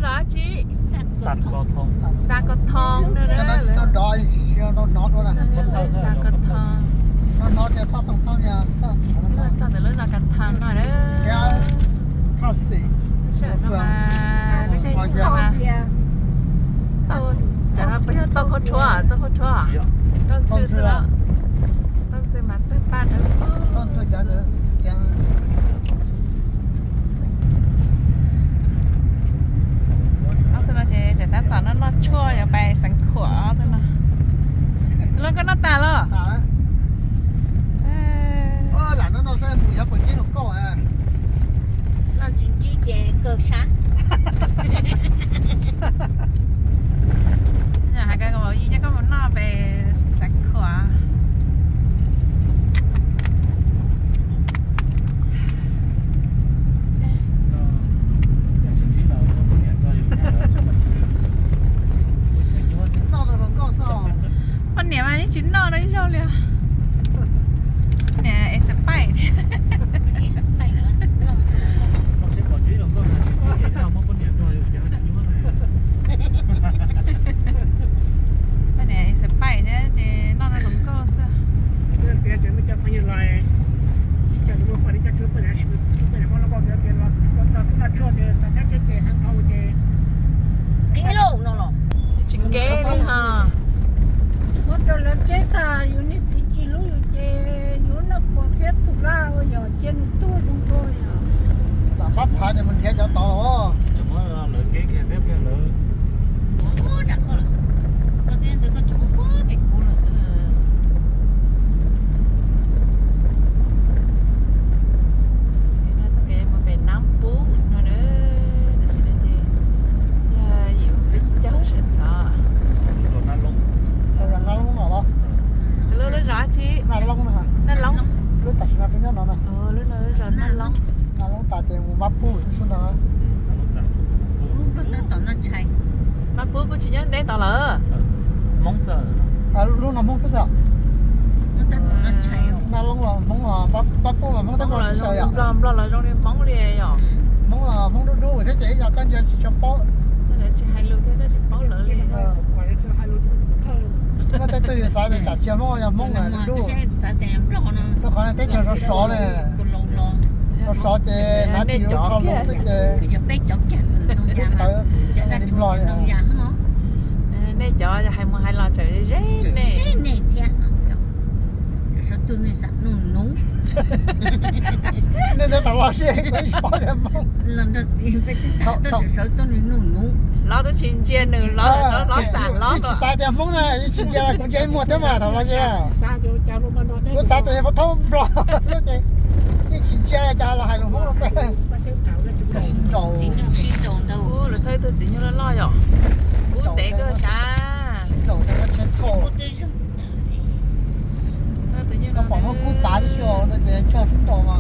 Zos tsi? Xa Kos Thoo no. Xa Kos Thoo. Txog ntawm lub zos Kos Thoo no lawm. Cov no peb yog tauj khaub tshuab, tauj khaub tshuab. Tauj ntxhw xwb, tauj ntxhw mas tawg paj rau. Ob tug no ces tseem tab tom noj noj tshuaj yuav pais Xeev Khuam ob tug no. Lub koj noj tas los? Noj tsis ntsib ces kawg sab. Hais koj, koj mus noj pem Xeev Khuam. Poj niam mas yeej tsis noj rau ib zaug li. Niam es xav paij thiab. Poj niam es xav paij thiab ces noj rau hluas nkauj xwb. Tsis nkeeb li ho. Muab rau lawv keb tag, yus niag txiv tsis hlub yus ces yus noj puas thiab thum laj ua yog cia nws tuag zoo dua yog. Lam pab phav ces mus nrhiav cov tod los. Pem Nab Pub no na, tam sim no ces yog yim peb caug sawv ntxov. Nab Loob no los? Lub, lub zos tsi? Nab Loob. Nab Loob. Lub tam sim no peb nyob no na. Lub no lub zos Nab Loob. Nab Loob tas ces mus Mab Pub sub ntawd na. Mab Pub kuj tsis nyob deb tod lawm. Lub no Hmoob xwb tiag. Nab Loob los Hmoob, Mab Pub mas Hmoob tab nrog sib xyaw yom. Nplog, Nplog los zoo li Hmoob li yom. Hmoob los Hmoob dub dub thiab ces ib yam koj ntsia tsis tshua paub. Tsis hais lus thiab tab sis paub lawv li. Muaj tej tug yus xav tias tsam tsis yog Hmoob, yog Hmoob dub dub. Rau qhov tej chaw sov sov ne. Sov sov ces hnav ris lub tsho lus xwb ces tawv li Nplog li. Nej cov hais mus hais los tseem ze nej. Nej ntawd thaum los sib tsis paub tias Hmoob. Los twb tsis ntsia nws los, los xav los tsis xav tias Hmoob na, yeej tsis ntsia, kuv ntsia ib muag thiab mas thaum los sib. Kuv xav tias yog pab thaub Nplog xwb ces yeej tsis ntsia cas los hais lus Hmoob. Sib nraus. Lawv thawj tug txiv nyuj loj loj yom. Kub ntev kawg sab. Sib nraus rau tsheb thauj. Koj pom muaj kub pav tib si no ces cog sib nraus mas.